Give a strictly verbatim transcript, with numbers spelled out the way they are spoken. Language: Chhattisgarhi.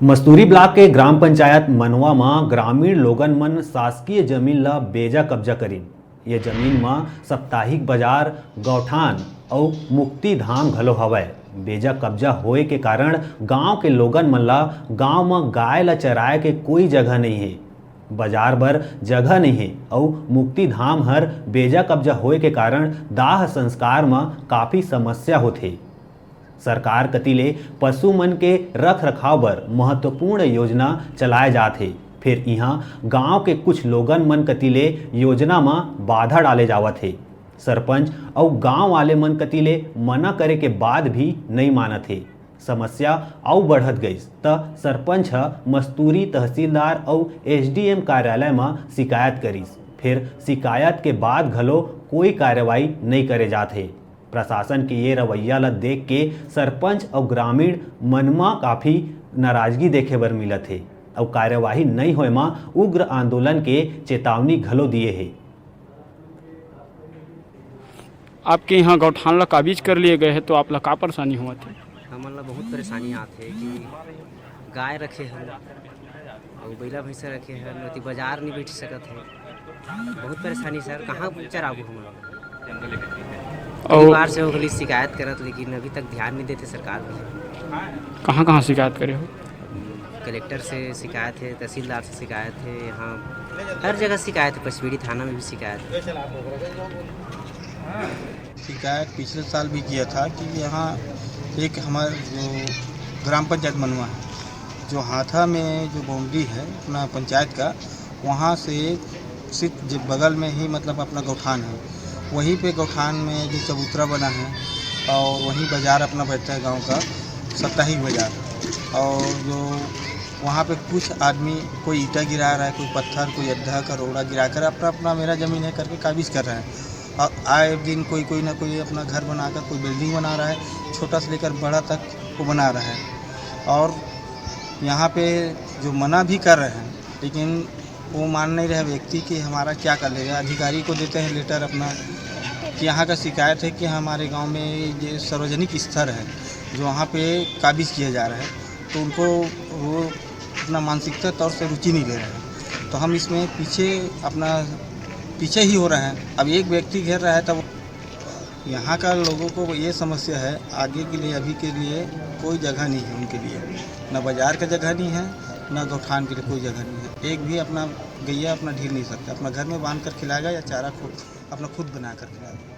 मस्तूरी ब्लॉक के ग्राम पंचायत मनवा म ग्रामीण लोगन मन शासकीय जमीन ल बेजा कब्जा करिन। ये जमीन म साप्ताहिक बाजार, गौठान अउ मुक्ति धाम घलो हवय। बेजा कब्जा होए के कारण गांव के लोगन मन ल गांव म गाय ल चराए के कोई जगह नइ हे, बाजार बर जगह नइ हे अउ मुक्ति धाम हर बेजा कब्जा होए के कारण दाह संस्कार म काफी समस्या होथे। सरकार कति ले पशु मन के रख रखाव बर महत्वपूर्ण योजना चलाए जात हे, फेर इहां गांव के कुछ लोगन मन कति ले योजना म बाधा डाले जावत हे। सरपंच अउ गांव वाले मन कति ले मना करे के बाद भी नइ मानत हे। समस्या अउ बढ़त गइस, त सरपंच ह मस्तूरी तहसीलदार अउ एसडीएम कार्यालय म शिकायत करिस। फेर शिकायत के बाद घलो कोई कार्रवाई नइ करे जात हे। प्रशासन के ये रवैया ल देख के सरपंच अउ ग्रामीण मन म काफी नाराजगी देखे बर मिलत हे अउ कार्यवाही नइ होए म उग्र आंदोलन के चेतावनी घलो दिए हे। आपके यहाँ गौठान ला काबिज कर लिए गए हैं, तो आप ला का परेशानी होवत हे? हमन ला बहुत परेशानी आत हे कि गाय रखे हन अउ बइला भैंसा रखे हन, ओती बाजार नहीं बैठ सकत हे। बहुत परेशानी सर, कहाँ चराबो हमन? कई अउ बार से ओखली शिकायत करत, लेकिन अभी तक ध्यान नहीं देते सरकार भी। कहाँ कहाँ शिकायत करे हो? कलेक्टर से शिकायत है, तहसीलदार से शिकायत है, यहाँ हर जगह शिकायत है, पचपेड़ी थाना में भी शिकायत है। शिकायत पिछले साल भी किया था कि यहाँ एक हमारे जो ग्राम पंचायत मनवा है, जो हाथा में जो बाउंड्री है अपना पंचायत का, वहाँ से सिर्फ ज-, बगल में ही मतलब अपना गौठान है, वहीं पे गौठान में जो चबूतरा बना है और वहीं बाज़ार अपना बैठता है गांव का, साप्ताहिक बाज़ार। और जो वहाँ पे कुछ आदमी कोई ईंटा गिरा रहा है, कोई पत्थर, कोई अद्धा का रोड़ा गिराकर अपना, अपना मेरा ज़मीन है करके काबिज कर रहा है। और आए दिन कोई, कोई ना कोई अपना घर बनाकर कोई बिल्डिंग बना रहा है, छोटा से लेकर बड़ा तक वो बना रहा है। और यहाँ पे जो मना भी कर रहे हैं, लेकिन वो मान नहीं रहे व्यक्ति कि हमारा क्या कर लेगा। अधिकारी को देते हैं लेटर अपना कि यहाँ का शिकायत है कि हमारे गांव में ये सार्वजनिक स्थल है जो वहाँ पे काबिज किया जा रहा है, तो उनको वो अपना मानसिकता तौर से रुचि नहीं ले रहे हैं। तो हम इसमें पीछे अपना पीछे ही हो रहे हैं। अब एक व्यक्ति घेर रहा है तब यहाँ का लोगों को ये समस्या है, आगे के लिए, अभी के लिए कोई जगह नहीं है उनके लिए, ना बाज़ार का जगह नहीं है, ना गौठान के लिए कोई जगह नहीं है। एक भी अपना गैया अपना ढील नहीं सकता, अपना घर में बांध कर खिलाएगा या चारा खुद, अपना खुद बना कर खिलाएगा।